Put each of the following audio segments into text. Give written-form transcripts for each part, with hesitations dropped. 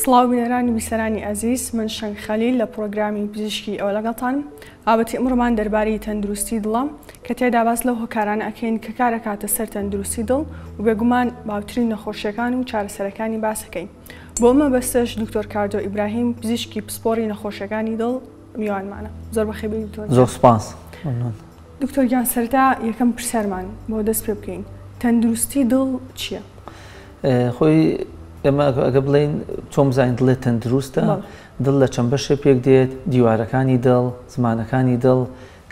سڵاو بینەران و بیسەرانی ئەزیز، من شەنگ خەلیل لە پڕۆگرامی پزیشکی ئەوە لەگەڵتانم. بابەتی ئمڕۆمان دەربارەی تەندروستی دڵە کە تێدا باس لەو هۆکارانە ئەکەین کە کار ئەکاتە سەر تەندروستی دڵ و بێگومان باوترین نەخۆشیەکان و چارەسەرەکانی باس ئەکەین. بۆ ئەم مەبەستەش دکتۆر کاردۆ ئیبراهیم پزیشکی پسپۆڕی نەخۆشیەکانی دڵ میوانمانە. زۆر بەخێر بێی دکتۆر گیان. زۆر سوپاس. مەمنون. دکتۆر گیان سەرەتا یەکەم پرسیارمان بۆ دەست پێ بکەین تەندروستی دڵ چییە؟ خۆی ئێمە ئەگە بڵێین چۆن بزانین دڵێ تەندروستە دڵ لە چەند بەشێ پێک دێت دیوارەکانی دڵ زمانەکانی دڵ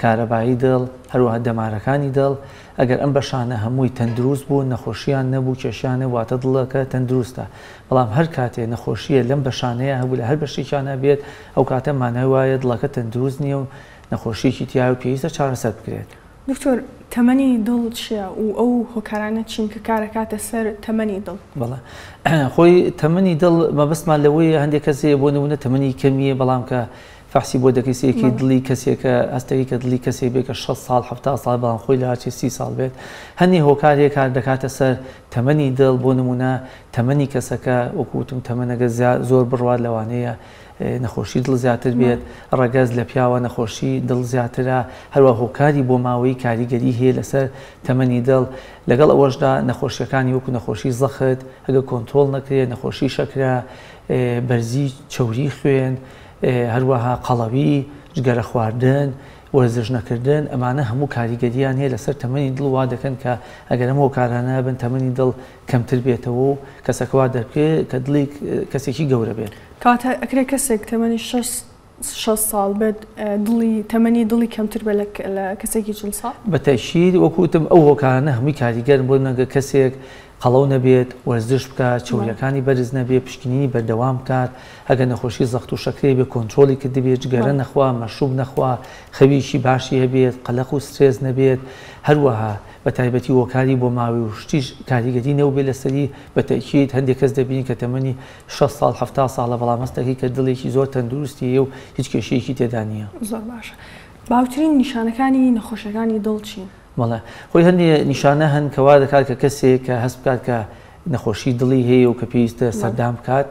کارەبایی دڵ هەروەها دەمارەکانی دڵ ئەگەر ئەم بەشانە هەمووی تەندروست بوون نەخۆشیان نەبوو کێشیان نەبوو واتە دڵەکە تەندروستە بەڵام هەر کاتێ نەخۆشیە لەم بەشانەیە هەبوو لە هەر بەشێکیان هەبێت ئەو کاتە مانای وایە دڵەکە تەندروست نییە و نەخۆشیەکی تیایە و پێویستە چارەسەر بکرێت. دکتۆر تەمەنی دڵ چیە و ئەو هۆکارانە چین کە کارەکاتە سەر تەمەنی دڵ؟ بەڵێ خۆی تەمەنی دڵ مەبەستمان لەوەیە هەندێک کەس هەیە بۆ نمونە تەمەنی کەمیە بەڵام کە فەحسی بۆ دەکەی سەیرکەی دڵی کەسێکە هەستەکەی کە دڵی کەسێک بێت کە 60 ساڵ 70 ساڵ بەڵام خۆی لە 30 ساڵ بێت هەندێک هۆکار هەیە کار دەکاتە سەر تەمەنی دڵ بۆ نمونە تەمەنی کەسەکە وەکو وتم تەمەنەکە زۆر بڕوات لەوانەیە نەخۆشی دڵ زیاتر بێت، ڕەگەز لە پیاوە نەخۆشی دڵ زیاترە، هەروە هۆکاری بۆماوەیی کاریگەری هەیە لەسەر تەمەنی دڵ، لەگەڵ ئەوەشدا نەخۆشیەکانی وەکو نەخۆشی زەخت ئەگەر کۆنترۆڵ نەکرێت، نەخۆشی شەکرە، بەرزی چەوری خوێن، هەروەها قەڵەوی، جگەرە خواردن، وەرزش نەکردن، ئەمانە هەموو کاریگەریان هەیە لەسەر تەمەنی دڵ وا دەکەن کە ئەگەر ئەم هۆکارانە هەبن تەمەنی دڵ کەمتر بێتەوە و کەسەکە وا دەربکەوێت کە دڵی کەسێکی گەورە بێت. کەواتە ئەکرێ کەسێک تەمەنی 60 ساڵ بێت دڵی تەمەنی دڵی کەمتر بێت لە کەسێکی 40 ساڵ؟ بە تەئکید وەکو وتم ئەو هۆکارانە هەمووی کاریگەرن بۆ نمونە کەسێک قەڵەو نەبێت، وەرزش بکات، چەورییەکانی بەرز نەبێت، پشکنینی بەردەوام بکات، ئەگەر نەخۆشی زەخت و شەکرەی بێت کۆنترۆڵی کردبێت، جگەرە نەخوا، مەشروب نەخوا، خەوێکی باشی هەبێت، قەلەق و سترێس نەبێت، هەروەها بە تایبەتی هۆکاری بۆماوەی و شتیش کاریگەری نەوبێت لەسەری، بە تەئکید هەندێک کەس دەبینین کە تەمەنی 60 ساڵ 70 ساڵە بەڵام هەست دەکەی کە دڵێکی زۆر تەندروستی هەیە و هیچ کێشەیەکی تێدا نییە. زۆر باشە. باوترین نیشانەکانی نەخۆشیەکانی دڵ چین؟ بەڵێ خۆی هەندێ نیشانە هەن کە وا دەکات کە کەسێک کە هەست بکات کە نەخۆشی دڵی هەیە و کە پێویستە سەردان بکات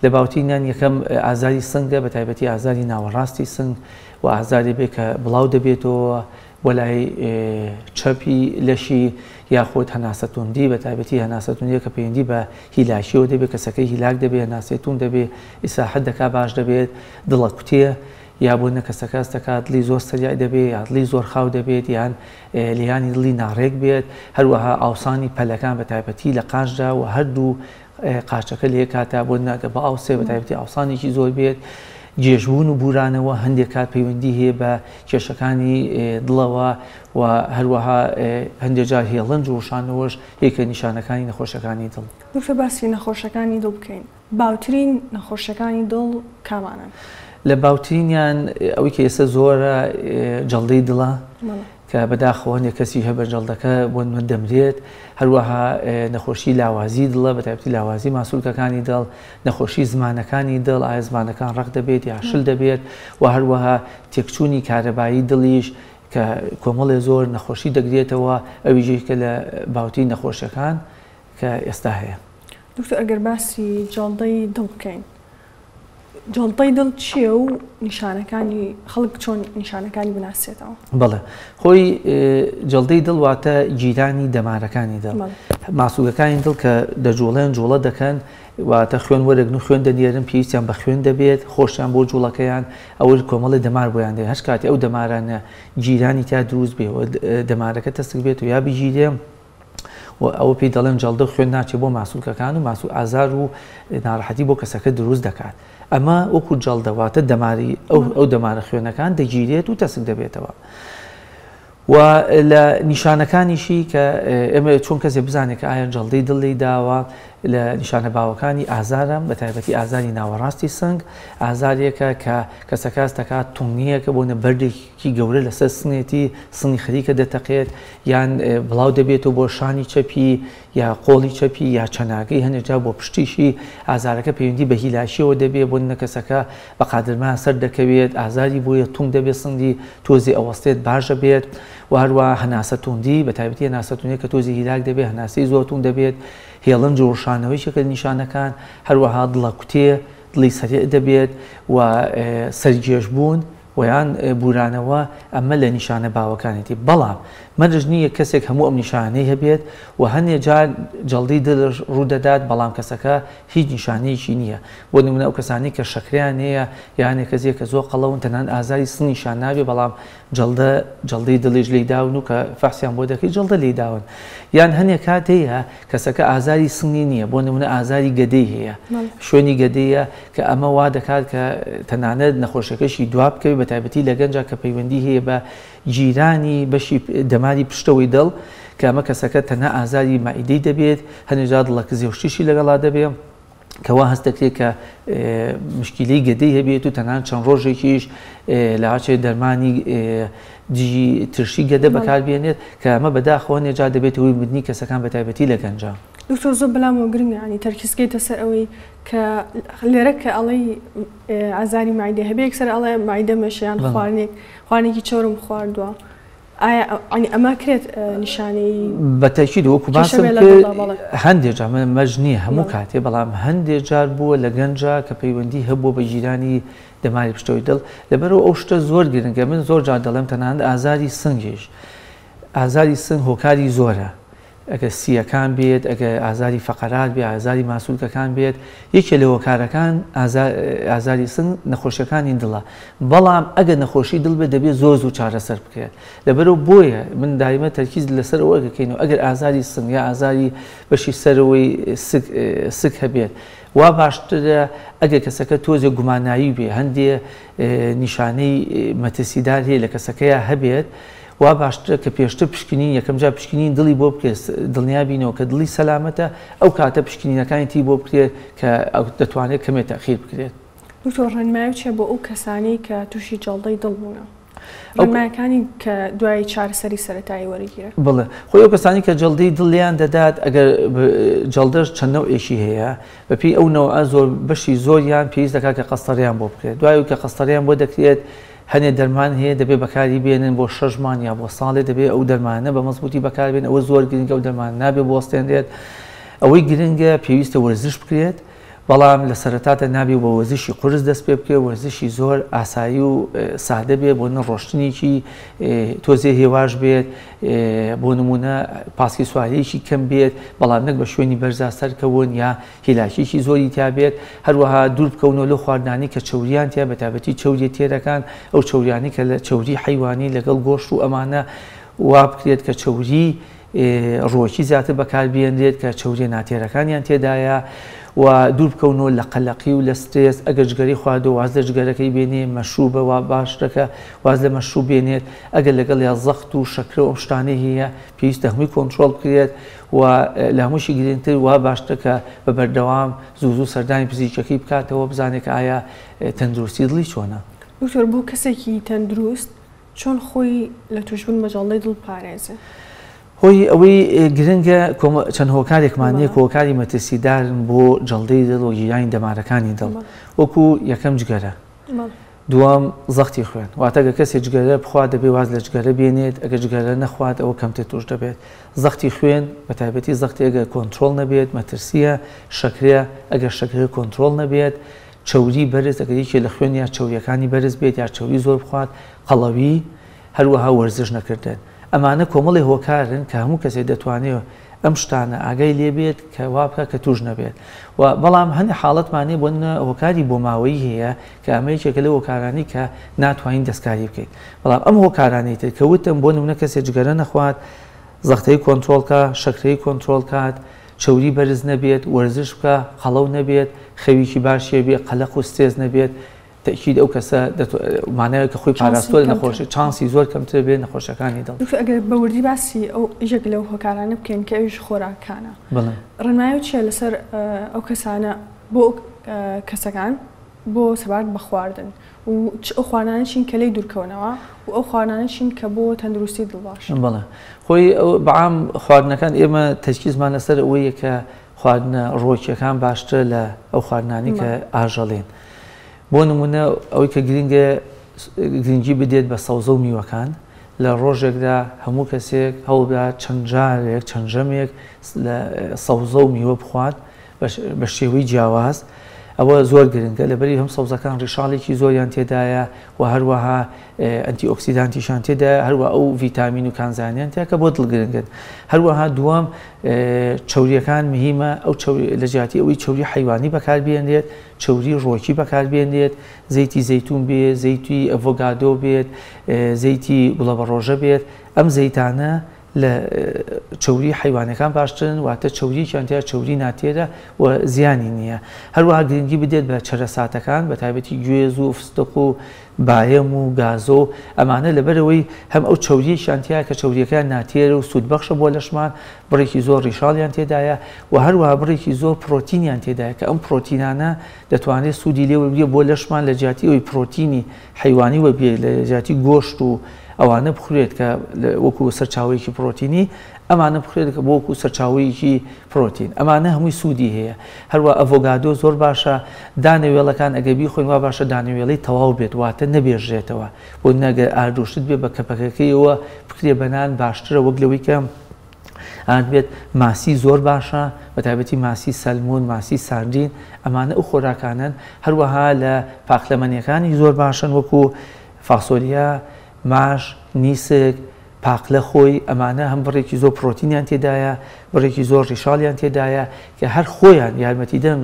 لە باوترینیان یەکەم ئازاری سنگە بە تایبەتی ئازاری ناوەڕاستی سنگ و ئازاری بێ کە بڵاو دەبێتەوە بۆ لای چەپی لەشی یاخود هەناسەتوندی بە تایبەتی هەناسەتوندیە کە پەیوەندی بە هیلاکیەوە دەبێت کەسەکەی هیلاک دەبێت هەناسەی توند دەبێت ئیسراحەت دەکات باش دەبێت دڵەکوتێ یا بۆ نە کەسەکە هەست دەکات دڵی زۆر سەریع دەبێت یا دڵی زۆر خاو دەبێت یان لێیانی دڵی ناڕێک بێت هەروەها ئاوسانی پەلەکان بە تایبەتی لە قاچدا و هەردوو قاچەکە لە یەک کاتا بۆ ناگە بە ئاوسێ بە تایبەتی ئاوسانێکی زۆر بێت گێژبوون و بورانەوە هەندێک کات پەیوەندی هەیە بە کێشەکانی دڵەوە و هەروەها هەندێک جار هێڵنج و ڕشانەوەش یەکە نیشانەکانی نەخۆشەکانی دڵ. دکتۆر باسی نەخۆشەکانی دڵ بکەین باوترین نەخۆشیەکانی دڵ کامانەن؟ لە باوترینیان ئەوەی کە ئێستا زۆرە جەڵدەی دڵە کە بەداخەوە هەندێک کەسی هەیە بە جەڵدەکە بۆ نمونە دەمرێت، هەروەها نەخۆشی لاوازی دڵە بە تایبەتی لاوازی ماسولکەکانی دڵ، نەخۆشی زمانەکانی دڵ ئایا زمانەکان ڕەق دەبێت یا شل دەبێت و هەروەها تێکچوونی کارەبایی دڵیش کە کۆمەڵێ زۆر نەخۆشی دەگرێتەوە ئەویش یەکێکە لە باوترین نەخۆشیەکان کە ئێستا هەیە. دکتۆر ئەگەر باسی جەڵدەی دڵ بکەین جەڵتەی دڵ چییە و نیشانەکانی خەڵک چۆن نیشانەکانی بناسێتەوە؟ بەڵێ خۆی جەڵدەی دڵ واتە گیرانی دەمارەکانی دڵ ماسوولەکانی دڵ کە دەجوڵێن جوڵە دەکەن واتە خوێن وەرەگن و خوێن دەنێرن پێویستیان بە خوێن دەبێت خۆشیان بۆ جوڵەکەیان ئەوەی کۆمەڵی دەمار بۆیان دێ هەر کاتی ئەو دەمارانە گیرانی تا دروست بێ و دەمارەکە تەسک بێت و یا بگیرێ و ئەوە پێی دەڵێن جەڵدە و خوێن ناچێت بۆ ماسولکەکان و ماسو ئازار و ناڕەحەتی بۆ کەسەکە دروست دەکات ئەمە وەکو جەڵدە واتە دەماری ئەو دەمارە خوێنەکان دەگیرێت و تەسک دەبێتەوە. و لە نیشانەکانیشی کە ئێمە چۆن کەسێ بزانێت کە ئایا جەڵدەی دڵ لێی داوە لە نیشانە باوەکانی ئازارە بە تایبەتی ئازاری ناوەڕاستی سنگ ئازارێکە کە کەسەکە هەست دەکات توندییەکە بۆ نە بەردێکی گەورە لەسەر سنێتی سنگی خەریکە دەتەقێت یان بڵاو دەبێتەوە بۆ شانی چەپی یا قۆڵی چەپی یا چەناگەی هەندێک جار بۆ پشتیشی ئازارەکە پەیوەندی بە هیلاکیەوە دەبێت بۆ نە کەسەکە بە قادرما سەر دەکەوێت ئازاری بۆیە تونگ دەبێت سنگی تۆزی ئەوەستێت باش دەبێت و هەروە هەناسە توندی بە تایبەتی هەناسە توندی کە تۆزی هیلاک دەبێت هەناسەی زۆر توند دەبێت هێڵنج و ڕشانەوەی یەکێکە لە نیشانەکان هەروەها دڵەکوتێ. دڵی سەریع دەبێت و سەرگێژبوون و یان بورانەوە ئەمە لە نیشانە باوەکانێتی بەڵام مەرج نییە کەسێک هەموو ئەم نیشانەی هەبێت و هەنێ جار جەڵدەی دڵ ڕوودەدات بەڵام کەسەکە هیچ نیشانەیەکی نییە بۆ نمونە ئەو کەسانەی کە شەکرەیان هەیە یان کەسێک کە زۆر قەڵەون تەنانەت ئازاری سنگیشان نابێ بەڵام جەڵدە جەڵدەی دڵیش لێی داون و کە فەحسیان بۆ دەکەی جەڵدە لێی داون یان هەنێک کات هەیە کەسەکە ئازاری سنگی نییە بۆ نمونە ئازاری گەدەی هەیە شوێنی گەدەیە کە ئەمە وا دەکات کە تەنانەت نەخۆشەکەشی دوا بکەوێت بە تایبەتی لە گەنجا کە پەیوەندی هەیە بە گیرانی بەشی دەماری پشتەوەی دڵ کە ئەمە کەسەکە تەنها ئازاری مەعیدەی دەبێت هەنێ جار دڵەکزێ و شتیشی لەگەڵا دەبێت کە وا هەست دەکرێت کە مشکیلەی گەدەی هەبێت و تەنان چەند ڕۆژێکیش لاچێت دەرمانی دژی ترشی گەدە بەکاربێنێت کە ئەمە بەداخەوە نێجا دەبێت هۆی مردنی کەسەکان بە تایبەتی لە گەنجان. دکتۆر زۆر بەلامەوە گرنگە یانی تەرکیز بکەیتە سەر ئەوەی کە لێرە کە ئەڵێی ئازاری مەعیدە هەبێ یەکسەر ئەڵێ مەعیدە مەشە یان خواردنێک خواردنێکی چەورم خواردووە ئایا یانی ئەمە کرێت نیشانەی بە تەکید وەکو باسم کرد هەندێک جار من مەرج نییە هەموو کاتێ بەڵام هەندێک جار بووە لە گەنجا کە پەیوەندی هەبووە بە گیرانی دەماری پشتەوەی دڵ لەبەرەوە ئەو شتە زۆر گرنگە من زۆر جار دەڵێم تەنانەت ئازاری سنگیش ئازاری سنگ هۆکاری زۆرە ئەگەر سییەکان بێت، ئەگەر ئازاری فەقەرات بێت، ئازاری ماسولکەکان بێت، یەکێ لە هۆکارەکان ئازاری سنگ نەخۆشیەکانی دڵە، بەڵام ئەگەر نەخۆشی دڵ بێت دەبێت زۆر زوو چارەسەر بکرێت، لەبەرئەوە بۆیە من دایمە تەرکیز لەسەر ئەوە دەکەینەوە ئەگەر ئازاری سنگ یا ئازاری بەشی سەرەوەی سک سک هەبێت وا باشترە ئەگەر کەسەکە تۆزێ گوماناوی بێ هەندێ نیشانەی مەترسیدار هەیە لە کەسەکەیا هەبێت وا باشترە کە پێشتر پشکنین یەکەم جار پشکنین دڵی بۆ بکرێت دڵنیا بینەوە کە دڵی سەلامەتە ئەو کاتە پشکنینەکانی تری بۆ بکرێت کە دەتوانێت کەمێ تەخیر بکرێت. دکتۆر ڕێنمایو چیە بۆ ئەو کەسانەی کە توشی جەڵدەی دڵ بوونە؟ ڕێنمایەکانی کە دوای چارەسەری سەرەتایی وەرگیرێ؟ بەڵێ خۆی ئەو کەسانی کە جەڵدەی دڵ لێیان دەدات ئەگەر جەڵدەش چەند نەوعێکی هەیە بەپێی ئەو نەوعە زۆر بەشی زۆریان پێویست دەکات کە قەستەڕیان بۆ بکرێت دوای کە قەستەڕیان بۆ دەکرێت هەنێ دەرمان هەیە دەبێ بەکاری بێنن بۆ شەش مانگ یا بۆ ساڵێ دەبێ ئەو دەرمانە بە مەزبووتی بەکار بێن ئەوە زۆر گرنگە ئەو دەرمانە نابێ بوەستێنرێت ئەوەی گرنگە پێویستە وەرزش بکرێت بەڵام لە سەرەتادا نابێ بە وەرزشی قورس دەست پێ بکرێت وەرزشی زۆر ئاسایی و سادە بێ بۆ نە ڕۆشتنێکی تۆزێ هێواش بێت بۆ نمونە پاسکی سواریەکی کەم بێت بەڵام نەک بە شوێنی بەرزا سەرکەون یا هیلاکیەکی زۆری تیا بێت، هەروەها دوور بکەونەوە لەو خواردنانەی کە چەوریان تیا بەتایبەتی چەوریە تێرەکان، ئەو چەوریانەی کە لە چەوری حەیوانی لەگەڵ گۆشت و ئەمانە وا بکرێت کە چەوری ڕووەکی زیاتر بەکاربهێنرێت کە چەوریە ناتێرەکانیان تێدایە و دوور بکەونەوە لە قەلەقی و لە سترێس، ئەگەر جگەرەی خواردووە واز لە جگەرەکەی بێنێ، مەشروبە وا باشترە کە واز لە مەشروب بێنێت، ئەگەر لەگەڵیا زەخت و شەکرە و ئەم شتانەی هەیە پێویستە هەمووی کۆنترۆڵ بکرێت و لە هەمووشی گرنگتر وا باشترە کە بە بەردەوام زوو زوو سەردانی پزیشکەکەی بکاتەوە بزانێت کە ئایا تەندروستی دڵی چۆنە. دکتۆر بۆ کەسێکی تەندروست چۆن خۆی لە توشبوون بە جەڵدەی دڵ بپارێزێ؟ هۆی ئەوەی گرنگە چەند هۆکارێکمان نییە کە هۆکاری مەترسیدارن بۆ جەڵدەی دڵ و گیرانی دەمارەکانی دڵ وەکو یەکەم جگەرە دووەم، زەختی خوێن، واتە گەر کەسێک جگەرە بخوات دەبێت واز لە جگەرە بێنێت، ئەگەر جگەرە نەخوات ئەوە کەمتر توش دەبێت. زەختی خوێن، بە تایبەتی زەختی ئەگەر کۆنترۆڵ نەبێت مەترسییە، شەکرە، ئەگەر شەکرەکە کۆنترۆڵ نەبێت، چەوری بەرز، ئەگەر یەکێ لە خوێن یا چەورییەکانی بەرز بێت یا چەوری زۆر بخوات، قەڵەوی، هەروەها وەرزش نەکردن. ئەمانە کۆمەڵێ هۆکارن کە هەموو کەسێک دەتوانێت ئەم شتانە ئاگای لێ بێت کە وا بکات کە توش نەبێت و بەڵام هەندێک حاڵەتمان هەیە بۆ نمونە هۆکاری بۆماوەیی هەیە کە ئەمە یەکێکە لەو هۆکارانەی کە ناتوانین دەستکاری بکەین بەڵام ئەم هۆکارانەی تر کە وتم بۆ نمونە کەسێک جگەرە نەخوات زەختەی کۆنترۆڵ کا شەکرەی کۆنترۆڵ کات چەوری بەرز نەبێت وەرزش بکا قەڵەو نەبێت خەویکی باشی هەبێ قەلەق و سترێس نەبێت تەئکید ئەو کەسە مانای کە خۆی پاراستووە لە نەخۆشی چانسی زۆر کەمتر بێت نەخۆشیەکانی دڵ. دکتۆر ئەگەر بە وردی باسی ئەو یەک لەو هۆکارانە بکەین کە ئەویش خۆراکانە بەڵێ. ڕێنمایی چیە لەسەر ئەو کەسانە بۆ کەسەکان بۆ سەبارەت بە خواردن و چ ئەو خواردنانە چین کە لێی دوورکەونەوە و ئەو خواردنانە چین کە بۆ تەندروستی دڵ باشن؟ بەڵێ خۆی بەعام خواردنەکان ئێمە تەرکیزمان لەسەر ئەوەیە کە خواردنە ڕووەکیەکان باشترە لە ئەو خواردنانەی کە ئاژەڵین. بۆ نمونە ئەوەی کە گرنگە گرنگی بدێت بە سەوزە و میوەکان لە ڕۆژێکدا هەموو کەسێک هەوڵبدات چەند جارێک چەند ژەمێک لە سەوزە و میوە بخوات بە شێوەی جیاواز. ئەوە زۆر گرنگە لەبەری هەم سەوزەکان ڕیشاڵێکی زۆریان تێدایە و هەروەها antioxidant یشان تێدایە، هەروە ئەو ڤیتامین و کانزانیان تیا کە بۆ دڵ گرنگن. هەروەها دووەم چەوریەکان مهمە، ئەو لە جیاتی ئەوەی چەوری حیوانی بەکاربێنرێت چەوری ڕۆکی بەکاربێنرێت، زەیتی زەیتون بێت، زەیتی ئەڤۆگادۆ بێت، زەیتی گوڵەبەڕۆژە بێت. ئەم زەیتانە لە چەوری حیوانەکان باشترن، واتە چەوریەکیان تیا چەوری ناتێرە و زیانی نییە. هەروەها گرنگی بدێت بە چەرەساتەکان، بە تایبەتی گوێز و فستق و بایەم و گازۆ، ئەمانە لەبەرەوەی هەم ئەو چەوریەکیان تیا کە چەوریەکان ناتێرە و سوودبەخشە بۆ لەشمان، بڕێکی زۆر ڕیشاڵیان تێدایە و هەروەها بڕێکی زۆر پرۆتینیان تێدایە کە ئەم پرۆتینانە دەتوانێت سوودی لێ وەربگرێت بۆ لەشمان لە جیاتی ئەوەی پرۆتینی حیوانی وەربگرێت، لە جیاتی گۆشت و ئەوانە بخورێت کە وەکو سەرچاوەیەکی پرۆتینی، ئەمانە بخورێت کە بۆ وەکو سەرچاوەیەکی پرۆتین. ئەمانە هەمووی سوودی هەیە. هەروە ئەڤۆگادۆ زۆر باشە. دانەوێڵەکان ئەگەر بیخۆین وا باشە دانەوێڵەی تەواو بێت، واتە نەبێژرێتەوە. بۆ نەگەر ئاردۆشت بێ بە کەپەکەکەیەوە بکرێ بە نان باشترە وەک لەوەی کە ئارد بێت. ماسی زۆر باشە، بە تایبەتی ماسی سەلمون، ماسی ساردین، ئەمانە ئەو خۆراکانن. هەروەها لە پاقلەمەنیەکانی زۆر باشن وەکو فاسۆلیا، ماش، نیسک، پاقلە خۆی، ئەمانە هەم بڕێکی زۆر پرۆتینیان تێدایە، بڕێکی زۆر ڕیشاڵیان تێدایە کە هەر خۆیان یارمەتیدەن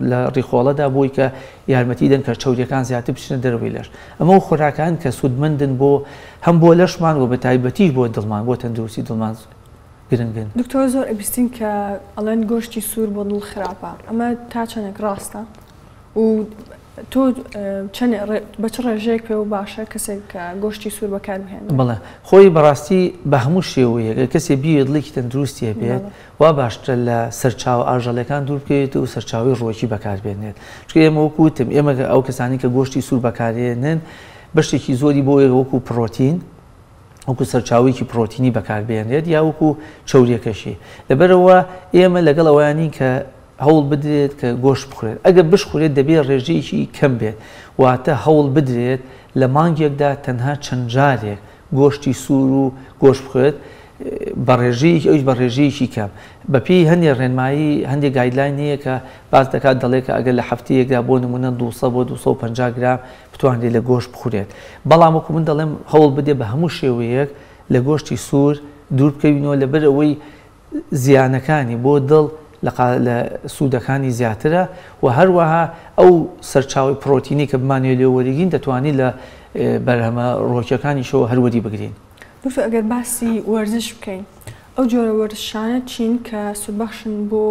لە ڕیخۆڵەدا بۆی کە یارمەتیدەن کە چەوریەکان زیاتر بچنە دەرەوەی لەش. ئەمە خۆراکان کە سوودمەندن بۆ هەم بۆ لەشمان و بە تایبەتیش بۆ دڵمان، بۆ تەندروستی دڵمان گرنگن. دکتۆر زۆر ئەبیستین کە ئەڵێن گۆشتی سوور بۆ دڵ خراپە، ئەمە تا چەندێک ڕاستە و تۆ چەند بە چ ڕێژەیەک پێوە باشە کەسێک کە گۆشتی سوور بەکار بهێنێت؟ بەڵێ، خۆی بەڕاستی بە هەموو شێوەیەک کەسێ بیەوێت دڵێکی تەندروستی هەبێت وا باشترە لە سەرچاوە ئاژەڵەکان دوور بکەوێت و سەرچاوەی ڕووەکی بەکاربێنێت. چونکە ئێمە وەکو وتم ئێمە ئەو کەسانی کە گۆشتی سوور بەکارێنن بەشێکی زۆری بۆ وەکو پرۆتین، وەکو سەرچاوەیەکی پرۆتینی بەکاربێنرێت یا وەکو چەوریەکەشی. لەبەرەوە ئێمە لەگەڵ ئەوەیانین کە هەوڵ بدرێت کە گۆشت بخورێت. ئەگەر بشخورێت دەبێت ڕێژەیەکی کەم بێت، واتە هەوڵ بدرێت لە مانگێکدا تەنها چەند جارێک گۆشتی سوور و گۆشت بخورێت بە ڕێژەیەکی ئەویش بە ڕێژەیەکی کەم. بەپێی هەندێک ڕێنمایی هەندێک guideline هەیە کە باس دەکات دەڵێ کە ئەگەر لە هەفتەیەکدا بۆ نمونە 200 بۆ 250 گرام بتوانرێت لە گۆشت بخورێت. بەڵام وەکو من دەڵێم هەوڵ بدێ بە هەموو شێوەیەک لە گۆشتی سوور دوور بکەوینەوە، لەبەر ئەوەی زیانەکانی بۆ دڵ لە سوودەکانی زیاترە و هەروەها ئەو سەرچاوەی پرۆتینی کە بمانەوێت لێ وەریگرین دەتوانین لە بەرهەمە ڕۆکیەکانیشەوە هەروەری بگرین. دکتۆر ئەگەر باسی وەرزش بکەین، ئەو جۆرە وەرزشانە چین کە سوودبەخشن بۆ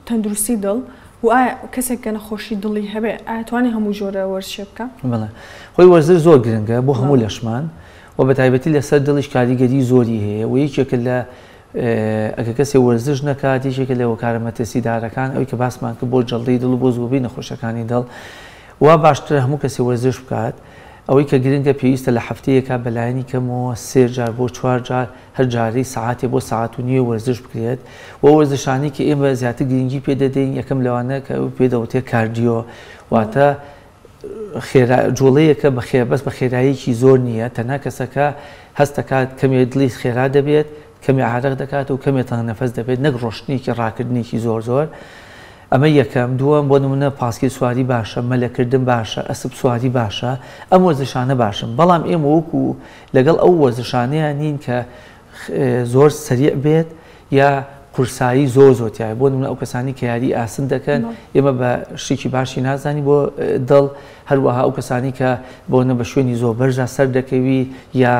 تەندروستی دڵ و ئایا کەسێک کە نەخۆشی دڵی هەبێ ئایا توانێت هەموو جۆرە وەرزشێ بکە؟ بەڵێ، خۆی وەرزش زۆر گرنگە بۆ هەموو لەشمان و بە تایبەتی لەسەر دڵیش کاریگەری زۆری هەیە و یەکێکە لە ئەگەر کەسێ وەرزش نەکات یەکێکە لە هۆکارە مەترسیدارەکان ئەوی کە باسمان کرد بۆ جەڵدەی دڵ و بۆ زۆربەی نەخۆشیەکانی دڵ. وا باشترە هەموو کەسێ وەرزش بکات. ئەوەی کە گرنگە پێویستە لە هەفتەیەکا بەلایەنی کەمەوە 3 جار بۆ 4 جار هەر جارەی سەعاتێ بۆ سەعات و نیوێ وەرزش بکرێت. و وەرزشانی کە ئێمە زیاتر گرنگی پێ دەدەین یەکەم لەوانە کە پێ دەوترێت cardio، واتە خێرا جوڵەیەکە بە خێر بەس بە خێراییەکی زۆر نییە، تەنها کەسەکە هەست دەکات کەمێ دڵی خێرا دەبێت، کەمێ عارەق دەکات و کەمێ تەنگ نەفەس دەبێت، نەک ڕۆشتنێکی ڕاکردنێکی زۆر زۆر. ئەمە یەکەم. دووەم بۆ نمونە پاسکیل سواری باشە، مەلەکردن باشە، ئەسپ سواری باشە، ئەم وەرزشانە باشن. بەڵام ئێمە وەکو لەگەڵ ئەو وەرزشانەیان نین کە زۆر سەریع بێت یا قورسایی زۆر زۆر تایە. بۆ نمونە ئەو کەسانی کە یاری ئاسن دەکەن ئێمە بە شتێکی باشی نازانی بۆ دڵ. هەروەها ئەو کەسانی کە بۆ نە بە شوێنی زۆر بەرزا سەر دەکەوی یا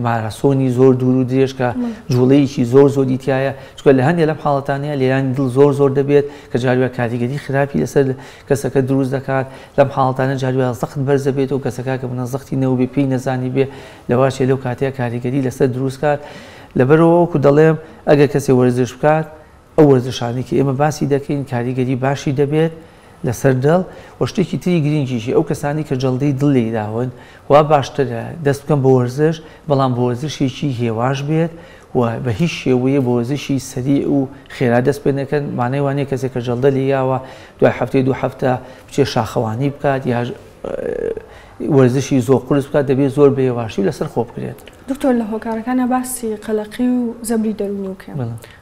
ماراسۆنی زۆر دوور و درێژ کە جوڵەیەکی زۆر زۆری تایە، چونکە لە هەندێک لەم حاڵەتانەیە لێرانی دڵ زۆر زۆر دەبێت کە جاروە کاریگەری خراپی لەسەر کەسەکە دروست دەکات. لەم حاڵەتانە جاروە زەخت بەرز دەبێت و کەسەکە کە بنە زەختی نەوبێ پێی نەزانی بێ لەواشێ لەو کاتەیە کاریگەری لەسەر دروست کات. لەبەرەوە وەکو دەڵێم ئەگەر کەسێ وەرزش بکات ئەو وەرزشانەی کە ئێمە باسی دەکەین کاریگەری باشی دەبێت لەسەر دڵ. و شتێکی تری گرنگیشی ئەو کەسانی کە جەڵدەی دڵ لێداون وا باشترە دەست بکەن بە وەرزش، بەڵام بە وەرزشێکی هێواش بێت و بە هیچ شێوەیە بە وەرزشی سەریع و خێرا دەست پێ نەکەن. مانای وانەیە کەسێک کە جەڵدە لێیاوە دوای هەفتەی دوو هەفتە بچێ شاخەوانی بکات یا وەرزشی زۆر قورس بکات، دەبێت زۆر بە هێواشی و لەسەر خۆ بکرێت. دکتۆر لە هۆکارەکانە باسی قەلەقی و زەبری دەروونی بکەین،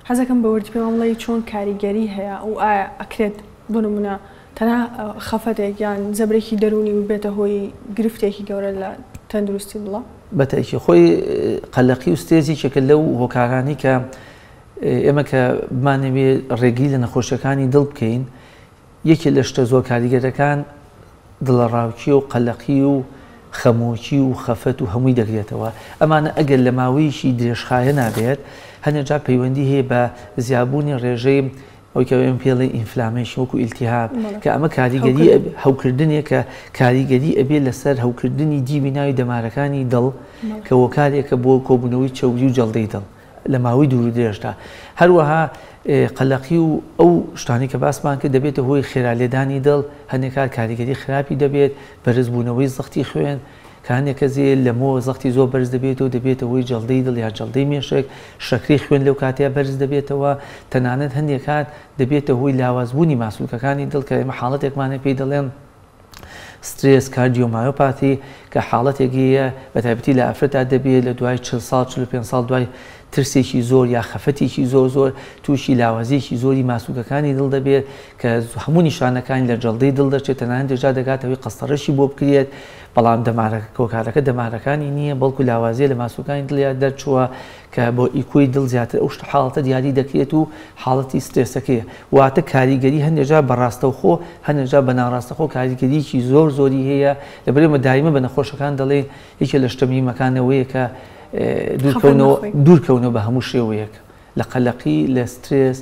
حەزەکەم بە وردی پێمان بڵێی چۆن کاریگەری هەیە و ئایا ئەکرێت بۆ نمونە تەنها خەفەتێک یان زەبرێکی دەروونی ببێتە هۆی گرفتێکی گەورە لە تەندروستی دڵا؟ بە تەئکید خۆی قەلەقی و سترێس یەکێکە لەو هۆکارانەی کە ئێمە کە بمانەوێ ڕێگری لە نەخۆشیەکانی دڵ بکەین یەکێ لە شتە زۆر کاریگەرەکان دڵەڕاوکێ و قەلەقی و خەمۆکی و خەفەت و هەمووی دەگرێتەوە ئەمانە ئەگەر لە ماوەیەکی درێژخایەنا بێت هەنێ جار پەیوەندی هەیە بە زیابوونی ڕێژەی ئەوەی کە ئێمە پێی ئەڵێین inflammation وەکو ئیلتیهاب کە ئەمە کاریگەری هەوکردنێک کە کاریگەری ئەبێ لەسەر هەوکردنی دیوی ناوی دەمارەکانی دڵ کە هۆکارێکە بۆ کۆبوونەوەی چەوری و جەڵدەی دڵ لە ماوەی دوور و درێژدا. هەروەها قەلەقی و ئەو شتانەی کە باسمان کرد دەبێتە هۆی خێرا لێدانی دڵ، هەندێک کات کاریگەری خراپی دەبێت، بەرزبوونەوەی زەختی خوێن، کە هەندێک کەس هەیە لەمۆ زەختی زۆر بەرز دەبێتەوە دەبێتە هۆی جەڵدەی دڵ یان جەڵدەی مێشک، شەکرەی خوێن لەو کاتەیا بەرز دەبێتەوە، تەنانەت هەندێک کات دەبێتە هۆی لاوازبوونی ماسولکەکانی دڵ کە ئێمە حاڵەتێکمان هەیە پێی دەڵێن stress cardiomyopathy کە حاڵەتێک هەیە بە تایبەتی لە ئافرەتدا دەبێت لە دوای 40 ساڵ 45 ساڵ دوای ترسێکی زۆر یا خەفەتێکی زۆر زۆر تووشی لاوازیەکی زۆری ماسولکەکانی دڵ دەبێت کە هەموو نیشانەکانی لە جەڵدەی دڵ دەچێت تەنانەت دێجا دەگاتەوەی قەستەڕەشی بۆ بکرێت بەڵام دەمارەکە کۆکارەکە دەمارەکانی نییە بەڵکو لاوازیە لە ماسولکانی دڵیا دەرچووە کە بۆ ئیکۆی دڵ زیاتر ئەو شتە حاڵەتە دیاری دەکرێت و حاڵەتی سترێسەکەیە واتە کاریگەری هەندێک جار بە ڕاستەوخۆ هەندێک جار بە ناڕاستەخۆ کاریگەریی زۆر زۆری هەیە لەبەر ئێمە دایمە بە نەخۆشەکان دەڵێین یەکێ لە شتە مهمەکان ئەوەیە کە دوورکەونەوە دوورکەونەوە بە هەموو شێوەیەک لە قەلەقی لە سترێس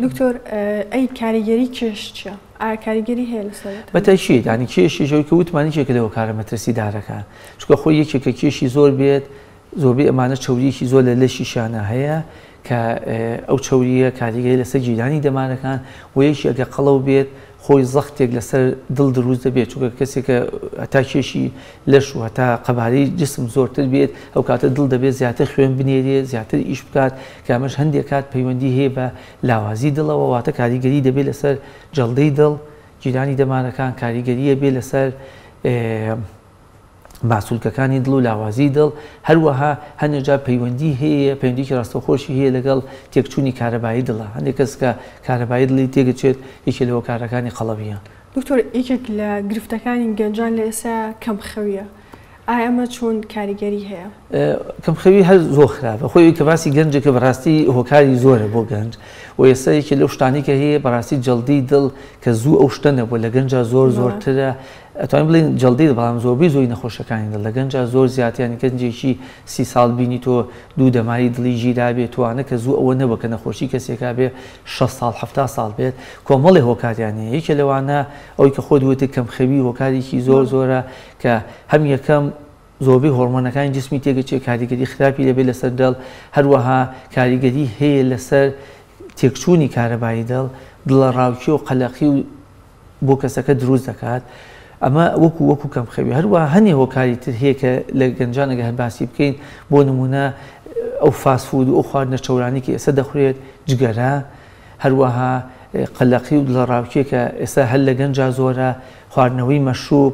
دکتۆر ئەی کاریگەری کێش چیە؟ ئایا کاریگەری هەیە لەسەر بەتەکید ینی کێشیش ئەوەی کە وتمان یەکێکە لە هۆکارە مەترسیدارەکان چونکە خۆی یەکێکە کێشی زۆر بێت زۆربەی ئەمانە چەوریەکی زۆر لە لەشیشانە هەیە کە ئەو چەوریە کاریگەری لەسەر گیرانی دەمارەکان و یەکی ئەگە قەڵەو بێت خۆی زەختێک لەسەر دڵ دروست دەبێت چونکە کەسێکە هەتا کێشی لەش و هەتا قەبارەی جسم زۆرتر بێت ئەو کاتە دڵ دەبێت زیاتر خوێن بنێرێت زیاتر ئیش بکات کە ئەمەش هەندێک کات پەیوەندی هەیە بە لاوازی دڵەوە واتە کاریگەری دەبێت لەسەر جەڵدەی دڵ گیرانی دەمارەکان کاریگەری ئەبێت لەسەر ماسولکەکانی دڵ و لاوازی دڵ، هەروەها هەندێک جار پەیوەندی هەیە، پەیوەندیی ڕاستەوخۆشی هەیە لەگەڵ تێکچوونی کارەبایی دڵە، هەندێک کەس کە کارەبایی دڵی تێکدەچێت یەکێ لە هۆکارەکانی قەڵەوییە. دکتۆر یەکێک لە گرفتەکانی گەنجان لە ئێستا کەمخەوییە، ئایا ئەمە چۆن کاریگەری هەیە؟ کەمخەوی هەر زۆر خراپە، خۆی ئەوی کە باسی گەنجێکە بەڕاستی هۆکاری زۆرە بۆ گەنج و ئێستا یەکێ لەو شتانەی کە هەیە بەڕاستی جەڵدەی دڵ کە زوو ئەو شتە نەبووە لە گەنجا زۆر زۆرترە، ئەتوانین بڵێین جەڵدەی دڵ بەڵام زۆربەی زۆری نەخۆشیەکانی دڵ لە گەنجا زۆر زیاتر یانی گەنجێکی 30 ساڵ بینی تۆ دوو دەماری دڵی گیرابێ توانە کە زوو ئەوە نەبووە کە نەخۆشی کەسێکا بێ 60 ساڵ 70 ساڵ بێت کۆمەڵێ هۆکاریان هەیە یەکێ لەوانە ئەوەی کە خۆت وتت کەمخەوی هۆکارێکی زۆر زۆرە کە هەم یەکەم زۆربەی هۆرمۆنەکانی جسمی تێگەچێت کاریگەری خراپی دەبێت لەسەر دڵ هەروەها کاریگەری هەیە لەسەر تێکچوونی کارەبایی دڵ دڵەڕاوکێ و قەلەقی و بۆ کەسەکە دروست دەکات ئەمە وەکو وەکو کەمخەوی هەروەها هەنێ هۆکاری تر هەیە کە لە گەنجان ئەگەر هەر باسی بکەین بۆ نمونە ئەو fast food و ئەو خواردنە چەورانی کە ئێستا دەخورێت جگەرە هەروەها قەلەقی و دڵەڕاوکێ کە ئێستا هەر لە گەنجا زۆرە خواردنەوەی مەشروب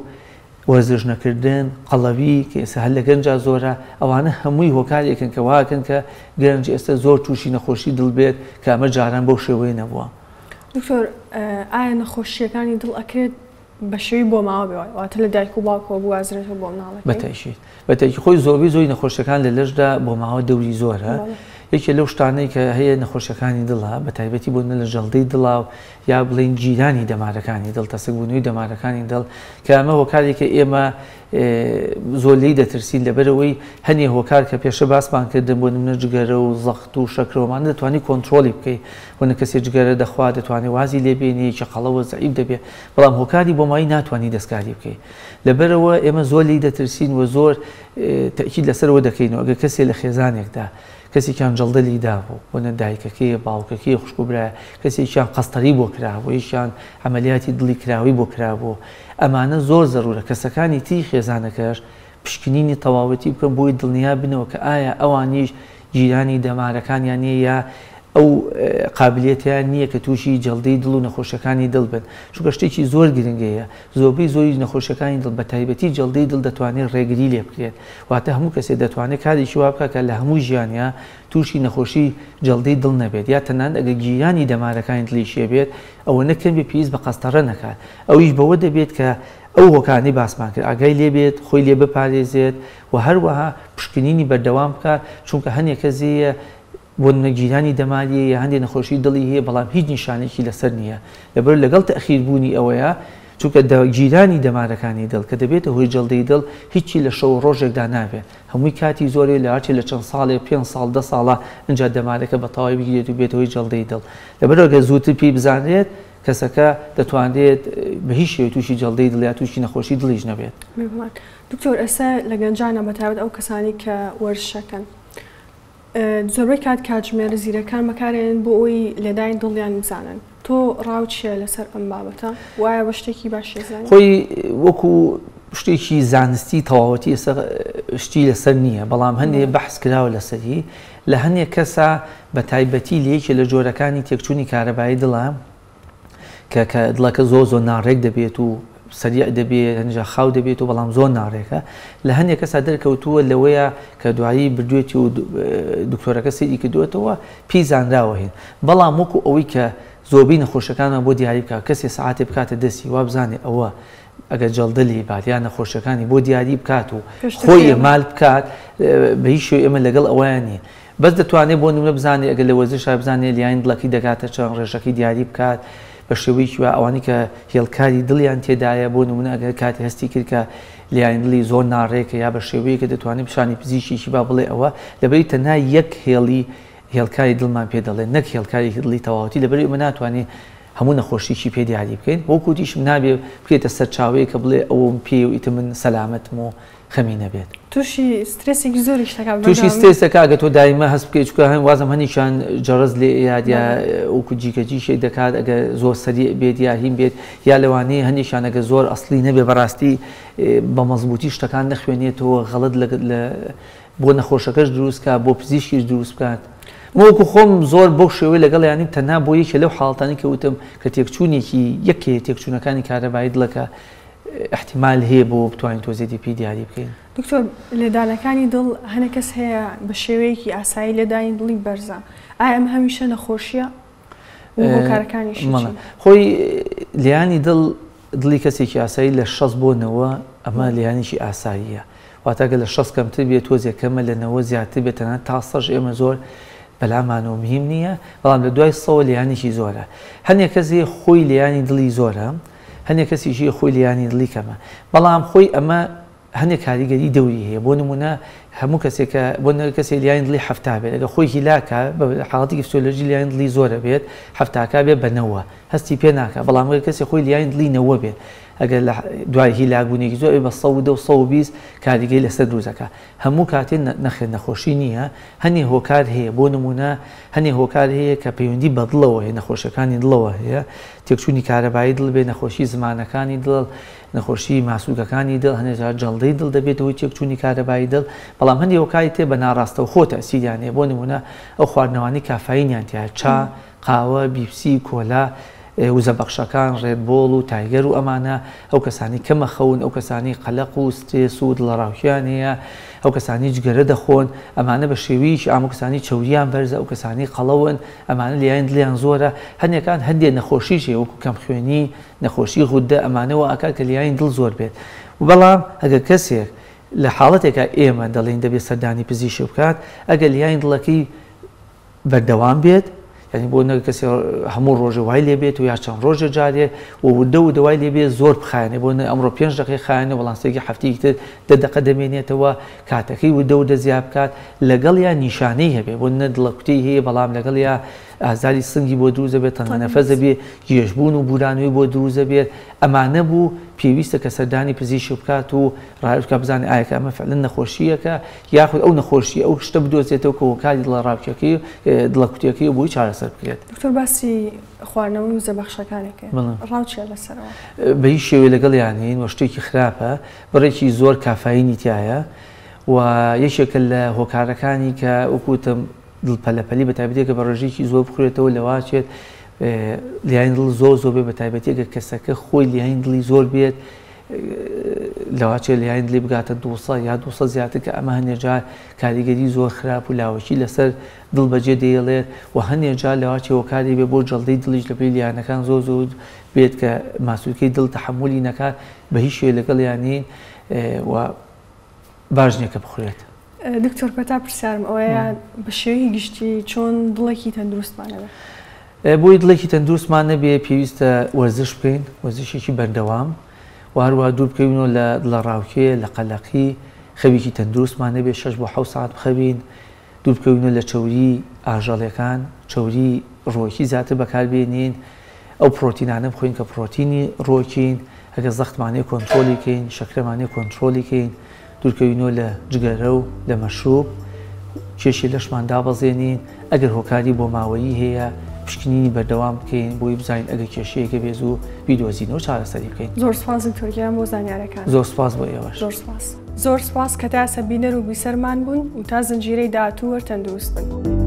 وەرزش نەکردن قەڵەوی کە ئێستا هەر لە گەنجا زۆرە ئەوانە هەمووی هۆکارێکن کە واکەن کە گەنج ئێستا زۆر تووشی نەخۆشی دڵ بێت کە ئەمە جاران بەو شێوەیە نەبووە. دکتۆر ئایا نەخۆشییەکانی دڵ ئەکرێت بە شێوەی بۆماوە بێ واتە لە دایک و باوکەوە بگوازرێتەوە بۆ مناڵەکەی؟ بەتەئکید بەتەئکید خۆی زۆربەی زۆری نەخۆشیەکان لە لەشدا بۆماوە دەوری زۆرە یەکێ لەو شتانەی کە هەیە نەخۆشیەکانی دڵە بە تایبەتی بۆ لە جەڵدەی دڵا و یا بڵێین گیرانی دەمارەکانی دڵ تەسکبوونەوەی دەمارەکانی دڵ کە ئەمە هۆکارێکە ئێمە زۆر لێی دەترسین لەبەرئەوەی هەنێ هۆکار کە پێشە باسمان کردن بۆ نمونە جگەرە و زەخت و شەکرە و ئەمانە دەتوانی کۆنترۆڵی بکەی بۆ نە کەسێ جگەرە دەخوا دەتوانێ وازی لێ بێنێ یەکی قەڵەوە زەعیف دەبێ بەڵام هۆکاری بۆماوەیی ناتوانی دەستکاری بکەی لەبەرئەوە ئێمە زۆر لێی دەترسین و زۆر تەئکید لەسەرەوە دەکەینەوە ئەگەر کەسێ لە خێزانێکدا کەسێکیان جەڵدە لی دابوو بۆ نە دایکەکەی باوکەکەی خوشک و برایە کەسێکیان قەستەری بۆ کرابوو یەکیان عەمەلیاتی دڵی کراوەی بۆ کرابوو ئەمانە زۆر زەرورە کەسەکانی تری خێزانەکەش پشکنینی تەواوەتی بکەن بۆی دڵنیا بنەوە کە ئایا ئەوانیش گیرانی دەمارەکانیان نیە یا ئەو قابلیەتیان نییە کە تووشی جەڵدەی دڵ و نەخۆشیەکانی دڵ بن، چونکە شتێکی زۆر گرنگەیە، زۆربەی زۆری نەخۆشیەکانی دڵ بە تایبەتی جەڵدەی دڵ دەتوانێت ڕێگری لێ بکرێت، واتە هەموو کەسێک دەتوانێت کارێکی وا بکات کە لە هەموو ژیانیا تووشی نەخۆشی جەڵدەی دڵ نەبێت، یا تەنانەت ئەگەر گیرانی دەمارەکانی دڵیشی هەبێت ئەوەنە کەم بێت پێویست بە قەستەڕە نەکات، ئەویش بەوە دەبێت کە ئەو هۆکانەی باسمان کرد ئاگای لێ بێت، خۆی لێ بپارێزێت و هەروەها پشکنینی بەردەوام بکات، چونکە هەنێک کەس هەیە بۆ نمونە گیرانی دەماریە یا هەندێک نەخۆشی دڵی هەیە بەڵام هیچ نیشانێکی لەسەر نییە، لەبەر لەگەڵ تەئخیر بوونی ئەوەیە چونکە گیرانی دەمارەکانی دڵ کە دەبێتە هۆی جەڵدەی دڵ هیچی لە شەو و ڕۆژێکدا نابێت، هەمووی کاتی زۆرێ لە هەرچێ لە چەند ساڵێ پێنج ساڵ دە ساڵە ئینجا دەمارەکە بە تەواوی بگیرێت و بێتە هۆی جەڵدەی دڵ، لەبەرئەوە گەر زووتر پێی بزانرێت کەسەکە دەتوانرێت بە هیچ شێوەیەک تووشی جەڵدەی دڵ یا تووشی نەخۆشی دڵیش نەبێت. بێگومان دکتۆر ئێستا لە گەنجانە بەتایبەت ئەو کەسانەی کە وەرزشەکەن زۆربەی کات کاتژمێرە زیرەکان بەکارێنن بۆ ئەوەی لێدانی دڵیان بزانن تۆ ڕاو چیە لەسەر ئەم بابەتە وایە بە شتێکی باش ئەزانی؟ خۆی وەکو شتێکی زانستی تەواوەتی ئێستا شتی لەسەر نییە بەڵام هەندێ بەحس کراوە لەسەری لە هەندێک کەسە بە تایبەتی لە یەکێ لە جۆرەکانی تێکچوونی کارەبایی دڵە کە کە دڵەکە زۆر زۆر ناڕێک دەبێت و سەریع دەبێت هەنجا خاو دەبێت و بەڵام زۆر ناڕێکە لە هەندێک کەسا دەرکەوتووە لەوەیە کە دوایی بردوێتی و دکتۆرەکە سەیری کردوێتەوە پێی زانراوە هێن بەڵام وەکو ئەوەی کە زۆربەی نەخۆشەکانمان بۆ دیاری بکات کەسێ سەعاتێ بکاتە دەستی وابزانێ ئەوە ئەگەر جەڵدە لێی بات یا نەخۆشیەکانی بۆ دیاری بکات و خۆی ئێمال بکات بە هیچ شێوەیەک ئێمە لەگەڵ ئەوەیان نین بەس دەتوانێت بۆ نمونە بزانێت ئەگەر لە وەرزشا بزانێت لیانی دڵەکەی دەگاتە چەند ڕێژەکەی دیاری بکات بە شێوەیەکی وا ئەوانەی کە هێڵکاری دڵیان تێدایە بۆ نمونە ئەگەر کاتی هەستی کرد کە لیانی دڵی زۆر ناڕێکە یا بە شێوەیەکە دەتوانێت پیشانی پزیشکێکی با بڵێ ئەوە لەبەری تەنها یەک هێڵی هێڵکاری دڵمان پێ دەڵێن نەک هێڵکاری دڵی تەواوەتی لەبەری ئێمە ناتوانێت هەموو نەخۆشیی پێ دیاری بکەین وەکو وتیشم نابێ بکرێتە سەرچاوەیەک کە بڵێ ئەوم پێیە و ئیتر من سەلامەتم و خەمی نەبێت. تووشی سترێسێکی زۆریش دەکات تووشی بەردەوامی. سترێس دەکات ئەگەر تۆ دایمە هەست بکەیت چونکە هەن وازم هەنێکیان جەڕەز لێ ئەیات یا وەکو جیکە جیشێک دەکات ئەگەر زۆر سەریع بێت یا هین بێت یا لەوانەیە هەنێکیان ئەگەر زۆر ئەسڵی نەبێ بەڕاستی بە مەزبووتی شتەکان نەخوێنێتەوە غەڵەت لە لە بۆ نەخۆشەکەش دروست کا بۆ پزیشکیش دروست بکات من وەکو خۆم زۆر بەو شێوەیە لەگەڵیانیم تەنها بۆ یەکێ لەو حاڵەتانەی کە وتم کە تێکچوونێکی یەکێ تێکچوونەکانی کارەبایی دڵەکە احتیمال هەیە بۆ بتوانین تۆزێتی پێی دیاری بکەین. دکتۆر لێدانەکانی دڵ هەنێ کەس هەیە بە شێوەیەکی ئاسایی لێدانی دڵی بەرزە ئایا ئەمە هەمیشە نەخۆشیە و هۆکارەکانیشی چین؟ خۆی لێیانی دڵ دڵی کەسێکی ئاسایی لە 60 بۆ 90 ئەمە لێیانێکی ئاساییە واتە گەر لە 60 کەمتر بێت تۆزێک کەمە لە 90 زیاتر بێت تەنانەت تا سەش ئێمە زۆر بەلامانەوە مهم نییە بەڵام لە دوای سەوە لێیانێکی زۆرە هەندێک کەس هەیە خۆی لێیانی دڵی زۆرە هەندێک کەسیش هەیە خۆی لێیانی دڵی کەمە بەڵام خۆی ئەمە هەندێک کاریگەری دەوری هەیە بۆ نمونە هەموو کەسێک کە بۆ نمونە کەسێک لیانی دڵی 70 بێت ئەگەر خۆی هیلاکە بە حاڵەتێکی فسیۆلۆژی لیانی دڵی زۆرە بێت حەفتاکە بێت بە نەوە هەستی پێ ناکا بەڵام ئەگەر کەسێک خۆی لیانی دڵی نەوە بێت ئەگەر لە دوای هیلاکبوونێکی زۆر بە 110 و 120 کاریگەری لەسەر دروست دەکات هەموو کاتێ نەخێر نەخۆشی نییە هەنێ هۆکار هەیە بۆ نمونە هەنێ هۆکار هەیە کە پەیوەندی بە دڵەوە هەیە نەخۆشیەکانی دڵەوە هەیە تێکچوونی کارەبایی دڵ بێ نەخۆشی زمانەکانی دڵ نەخۆشی ماسولکەکانی دڵ هەندێک جار جەڵدەی دڵ دەبێتە هۆی تێکچوونی کارەبایی دڵ بەڵام هەندێک هۆکاری تر بە ناڕاستەوخۆ تەئسیریان هەیە بۆ نمونە ئەو خواردنەوانەی کافاینیان تیایە چا قاوە بیپسی کۆلا وزەبەخشەکان ڕێدبۆڵ و تایگەر و ئەمانە ئەو کەسانەی کەمە خەون ئەو کەسانەی قەلەق و سترێس و دڵەڕاوکێیان هەیە ئەو کەسانەی جگەرە دەخۆن ئەمانە بە شێوەیەکی عام ئەو کەسانەی چەورییان بەرزە ئەو کەسانەی قەڵەون ئەمانە لێیان دڵیان زۆرە هەندێکان هەندێک نەخۆشیش هەیە وەکو کەمخوێنی نەخۆشی غودە ئەمانە وا ئەکات کە لێیانی دڵ زۆر بێت بەڵام ئەگەر کەسێک لە حاڵەتێکا ئێمە دەڵێین دەبێت سەردانی پزیشک بکات ئەگەر لێیانی دڵەکەی بەردەوام بێت یعنی بۆ نەگە کەسێ هەموو ڕۆژێ وای لێ بێت و یا چەند ڕۆژێ جارێ و وردە وردە وای لێ بێت زۆر بخایەنێ بۆ نە ئەمڕۆ پێنج دەقەی خایەنێ بەڵام سێکی هەفتەیەکی تر دە دەقە دەمێنێتەوە کاتەکەی وردە وردە زیاد بکات لەگەڵیا نیشانەی هەبێ بۆ نە دڵەکوتەی هەیە بەڵام لەگەڵیا ئازاری سنگی بۆ دروست دەبێت تەنگە نەفەس دەبێت گێژبوون و بورانەوەی بۆ دروست دەبێت ئەمانە بوو پێویستە کە سەردانی پزیشک بکات و ڕاوێژ بکات بزانێت ئایا کە ئەمە فعلا نەخۆشییەکە یاخود ئەو نەخۆشی ئەو شتە بدۆزێتەوە کە هۆکاری دڵەڕاوکێکەی دڵەکوتێکەی بۆی چارەسەر بکرێت. دکتۆر باسی خواردنەوەی وزەبەخشەکانی کرد ڕاو چیە لەسەرەوە؟ بە هیچ شێوەیە لەگەڵیان نین و شتێکی خراپە بڕێکی زۆر کافاینی تیایە و یەکێکە لە هۆکارەکانی کە وەکو وتم دڵ پەلەپەلی بە تایبەتی کە بە ڕێژەیەکی زۆر بخورێتەوە لەواچێت لیانی دڵ زۆر زۆر بێ، بە تایبەتی ئەگەر کەسەکە خۆی لیانی دڵی زۆر بێت لەواچێت لیانی دڵی بگاتە 200 یا 200 زیاتر، کە ئەمە هەندێک جار کاریگەری زۆر خراپ و لاوەکی لەسەر دڵ بەجێ دەیڵێت و هەندێک جار لەواچێ هۆکاری بێ بۆ جەڵدەی دڵیش لەپێی لیانەکان زۆر زۆر بێت کە ماسولکەی دڵ تەحەمولی نەکات، بە هیچ شێوەیەک لەگەڵیان نین و باش نییە کە بخورێت. دکتۆر کۆتا پرسیارم ئەوەیە بە شێوەیەکی گشتی چۆن دڵێکی تەندروستمان هەبێ؟ بۆی دڵێکی تەندروستمان نەبێ پێویستە وەرزش بکەین، وەرزشێکی بەردەوام و هەروەها دوور بکەوینەوە لە دڵەڕاوکێ، لە قەلەقی، خەوێکی تەندروستمان نەبێ 6 بۆ 7 سەعات بخەوین، دوور بکەوینەوە لە چەوری ئاژەڵەکان، چەوری ڕۆکی زیاتر بەکاربێنین، ئەو پرۆتینانە بخۆین کە پرۆتینی ڕۆکین، ئەگەر زەختمانەیە کۆنترۆلی کەین، شەکرەمانەیە کۆنترۆلی کەین، دوورکەوینەوە لە جگەرە و لە مەشروب، کێشی لەشمان دابەزێنین، ئەگەر هۆکاری بۆماوەیی هەیە پشکنینی بەردەوام بکەین بۆی بزانین ئەگەر کێشەیەکە بێ زوو بیدۆزینەوە چارەسەری بکەین. زۆر سپاس دکتۆر گیان بۆ زانیارەکان. زۆر سپاس بۆ ئێوەش. زۆر سپاس. زۆر سپاس کە تا ئێستا بینەر و بیسەرمان بوون و تا زنجیرەی داهاتوو هەر تەندروست بن.